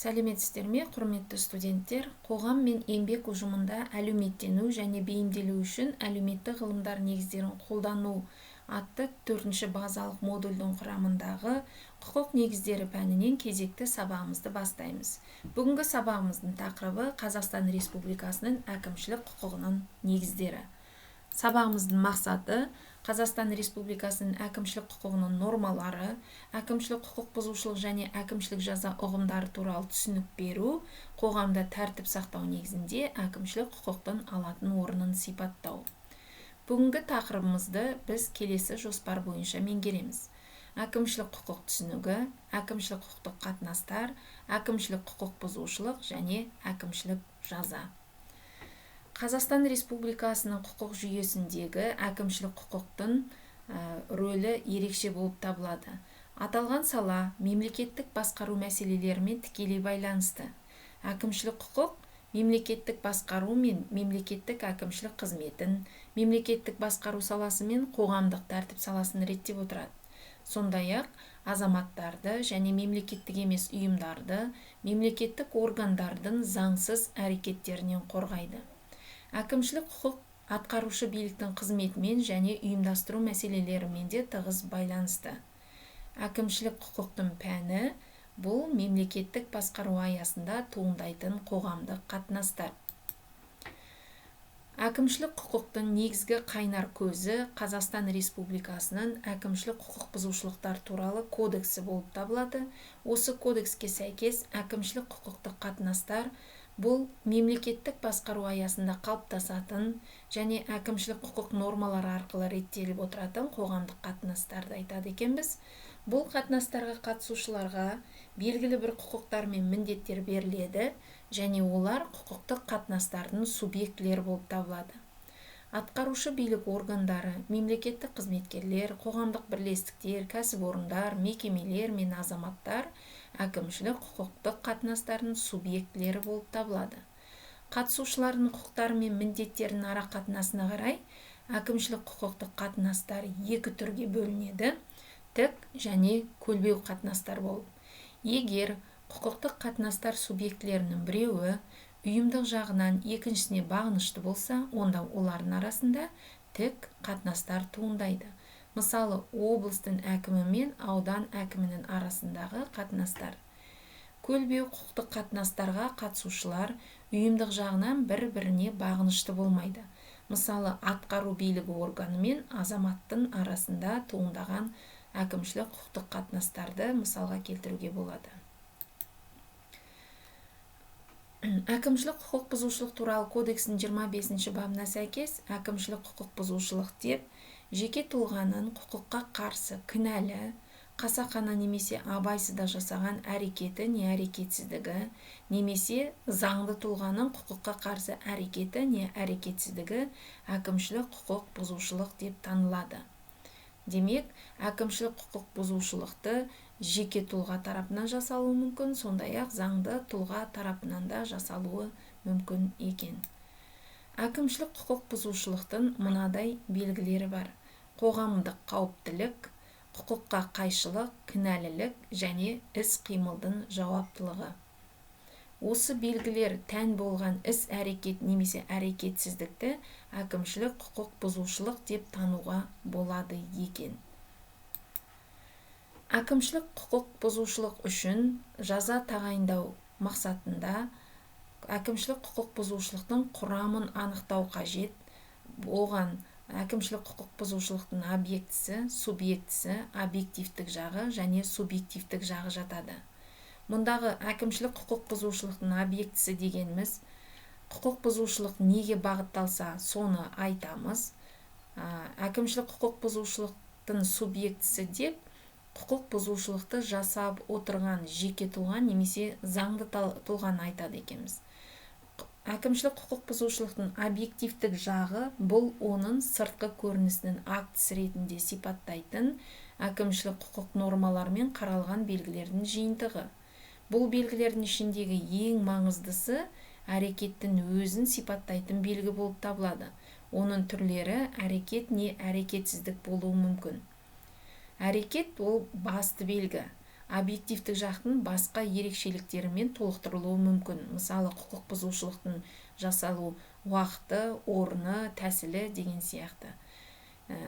Сәлеметсіздер ме, құрметті студенттер! Қоғам мен еңбек ұжымында әлеуметтену және бейімделу үшін әлеуметтік ғылымдар негіздерін қолдану атты төртінші базалық модульдің құрамындағы құқық негіздері пәнінен кезекті сабағымызды бастаймыз. Бүгінгі сабағымыздың тақырыбы Қазақстан Республикасының әкімшілік құқығының негіздері. Сабағымыздың мақсаты Қазақстан Республикасының әкімшілік құқығының нормалары, әкімшілік құқық бұзушылық және әкімшілік жаза ұғымдары туралы түсінік беру, қоғамда тәртіп сақтау негізінде әкімшілік құқықтың алатын орнын сипаттау. Бүгінгі тақырыбымызды біз келесі жоспар бойынша меңгереміз. Әкімшілік құқық түсінігі, әкімшілік құқықтық қатынастар, әкімшілік құқық бұзушылық және әкімшілік жаза. Қазақстан Республикасының құқық жүйесіндегі әкімшілік құқықтың рөлі ерекше болып табылады. Аталған сала мемлекеттік басқару мәселелерімен тікелей байланысты. Әкімшілік құқық мемлекеттік басқару мен мемлекеттік әкімшілік қызметін, мемлекеттік басқару саласы мен қоғамдық тәртіп саласын реттеп отырады. Сондай-ақ азаматтарды және мемлекеттік емес ұйымдарды мемлекеттік органдардың заңсыз әрекеттерінен қорғайды. Әкімшілік құқық атқарушы биліктің қызметімен және ұйымдастыру мәселелерімен де тығыз байланысты. Әкімшілік құқықтың пәні бұл мемлекеттік басқару аясында туындайтын қоғамдық қатынастар. Әкімшілік құқықтың негізгі қайнар көзі Қазақстан Республикасының әкімшілік құқық бұзушылықтар туралы кодексі болып табылады. Осы кодекске сәйкес әкімшілік құқықтық қатынастар бұл мемлекеттік басқару аясында қалыптасатын және әкімшілік құқық нормалары арқылы реттеліп отыратын қоғамдық қатынастарды айтады екенбіз. Бұл қатынастарға қатысушыларға белгілі бір құқықтар мен міндеттер беріледі және олар құқықтық қатынастардың субъектілері болып табылады. Атқарушы билік органдары, мемлекеттік қызметкерлер, қоғамдық бірлестіктер, кәсіпорындар, мекемелер мен азаматтар әкімшілік құқықтық қатынастардың субъектілері болып табылады. Қатысушылардың құқықтары мен міндеттерінің ара қатынасына қарай әкімшілік құқықтық қатынастар екі түрге бөлінеді: тік және көлбеу қатынастар болып. Егер құқықтық қатынастар субъектілерінің біреуі ұйымдық жағынан екіншісіне бағынышты болса, онда олардың арасында тік қатынастар туындайды. Мысалы, облыстың әкімі мен аудан әкімінің арасындағы қатынастар. Көлбеу құқықтық қатынастарға қатысушылар ұйымдық жағынан бір-біріне бағынышты болмайды. Мысалы, атқару билігі органы мен азаматтың арасында туындаған әкімшілік құқықтық қатынастарды мысалға келтіруге болады. Әкімшілік құқық бұзушылық туралы кодекстің 25 бабына сәйкес әкімшілік құқық бұзушылық деп жеке тұлғаның құқыққа қарсы кінәлі, қасақана немесе абайсызда жасаған әрекеті не әрекетсіздігі, немесе заңды тұлғаның құқыққа қарсы әрекеті не әрекетсіздігі әкімшілік құқық бұзушылық деп танылады. Демек, әкімшілік құқық бұзушылықты жеке тұлға тарапынан жасалуы мүмкін, сондай-ақ заңды тұлға тарапынан да жасалуы мүмкін екен. Әкімшілік құқық бұзушылықтың мынадай белгілері бар: қоғамдық қауіптілік, құқыққа қайшылық, кінәлілік және іс-қимылдың жауаптылығы. Осы белгілер тән болған іс-әрекет немесе әрекетсіздікті әкімшілік құқық бұзушылық деп тануға болады екен. Әкімшілік құқық бұзушылық үшін жаза тағайындау мақсатында әкімшілік құқық бұзушылықтың құрамын анықтау қажет. Оған әкімшілік құқық бұзушылықтың объектісі, субъектісі, объективтік жағы және субъективтік жағы жатады. Мұндағы әкімшілік құқық бұзушылықтың объектісі дегеніміз құқық бұзушылық неге бағытталса, соны айтамыз. Әкімшілік құқық бұзушылықтың субъектісі деп құқық бұзушылықты жасап отырған жеке тұлға немесе заңды тұлғаны айтады екенбіз. Әкімшілік құқық бұзушылықтың объективтік жағы бұл оның сыртқы көрінісінің актісі ретінде сипаттайтын әкімшілік құқық нормаларымен қаралған белгілердің жиынтығы. Бұл белгілердің ішіндегі ең маңыздысы әрекеттің өзін сипаттайтын белгі болып табылады. Оның түрлері әрекет не әрекетсіздік болуы мүмкін. Әрекет ол басты белгі. Объективтік жақтың басқа ерекшеліктерімен толықтырылуы мүмкін. Мысалы, құқық бұзушылықтың жасалу уақыты, орны, тәсілі деген сияқты.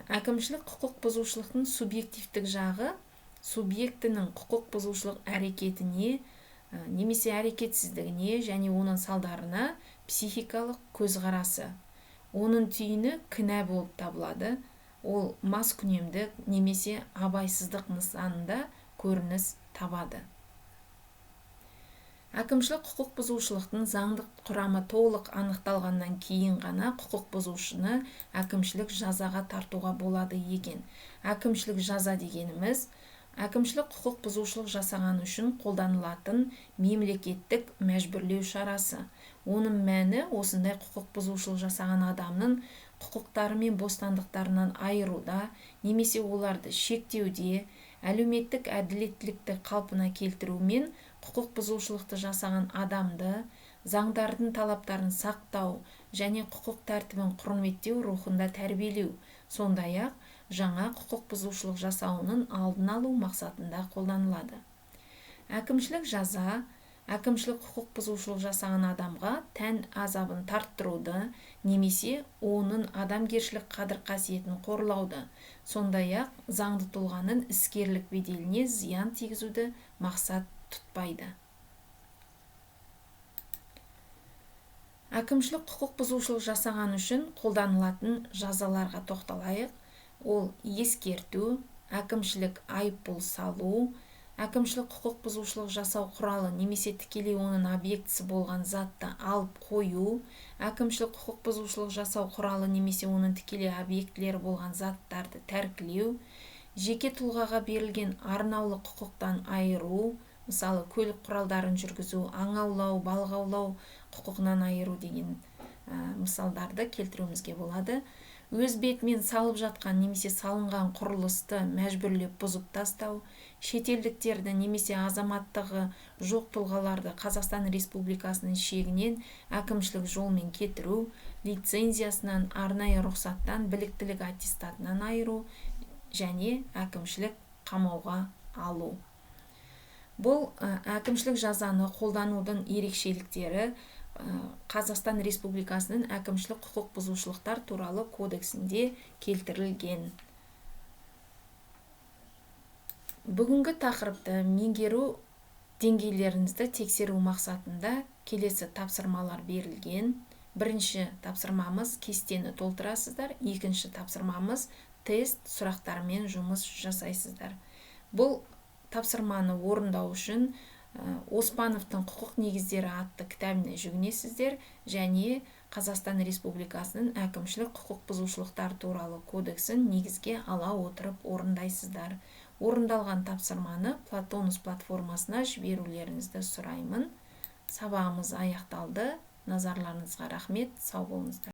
Әкімшілік құқық бұзушылықтың субъективтік жағы субъектінің құқық бұзушылық әрекетіне немесе әрекетсіздігіне және оның салдарына психикалық көзқарасы. Оның түйіні кінә болып табылады. Ол маскүнемдік немесе абайсыздық нысанында көрініс табады. Әкімшілік құқық бұзушылықтың заңдық құрамы толық анықталғаннан кейін ғана құқық бұзушыны әкімшілік жазаға тартуға болады екен. Әкімшілік жаза дегеніміз әкімшілік құқық бұзушылық жасаған үшін қолданылатын мемлекеттік мәжбүрлеу шарасы. Оның мәні осындай құқық бұзушылық жасаған адамның құқықтары мен бостандықтарынан айыруда немесе оларды шектеуде, әлеуметтік әділеттілікті қалпына келтірумен құқық бұзушылықты жасаған адамды заңдардың талаптарын сақтау және құқық тәртібін құрметтеу рухында тәрбиелеу, сондай-ақ жаңа құқық бұзушылық жасауының алдын алу мақсатында қолданылады. Әкімшілік жаза әкімшілік құқық бұзушылық жасаған адамға тән азабын тарттыруды немесе оның адамгершілік қадір-қасиетін қорлауды, сондай-ақ заңды тұлғаның іскерлік беделіне зиян тигізуді мақсат тұтпайды. Әкімшілік құқық бұзушылық жасаған үшін қолданылатын жазаларға тоқталайық. Ол ескерту, әкімшілік айыппұл салу, әкімшілік құқық бұзушылық жасау құралы немесе тікелей оның объектісі болған затты алып қою, әкімшілік құқық бұзушылық жасау құралы немесе оның тікелей объектілері болған заттарды тәркілеу, жеке тұлғаға берілген арнаулы құқықтан айыру, мысалы көлік құралдарын жүргізу, аң аулау, балық аулау құқығынан айыру деген мысалдарды келтіруімізге болады. Өз бетімен салып жатқан немесе салынған құрылысты мәжбүрлеп бұзып тастау, шетелдіктерді немесе азаматтығы жоқ тұлғаларды Қазақстан Республикасының шегінен әкімшілік жолмен кетіру, лицензиясынан, арнайы рұқсаттан, біліктілік аттестатынан айыру және әкімшілік қамауға алу. Бұл әкімшілік жазаны қолданудың ерекшеліктері Қазақстан Республикасының әкімшілік құқық бұзушылықтар туралы кодексінде келтірілген. Бүгінгі тақырыпты меңгеру деңгейлеріңізді тексеру мақсатында келесі тапсырмалар берілген. Бірінші тапсырмамыз кестені толтырасыздар, екінші тапсырмамыз тест сұрақтарымен жұмыс жасайсыздар. Бұл тапсырманы орындау үшін Оспановтың құқық негіздері атты кітабына жүгінесіздер және Қазақстан Республикасының әкімшілік құқық бұзушылықтар туралы кодексін негізге ала отырып орындайсыздар. Орындалған тапсырманы Платонус платформасына жіберулеріңізді сұраймын. Сабағымыз аяқталды. Назарларыңызға рахмет. Сау болыңыздар.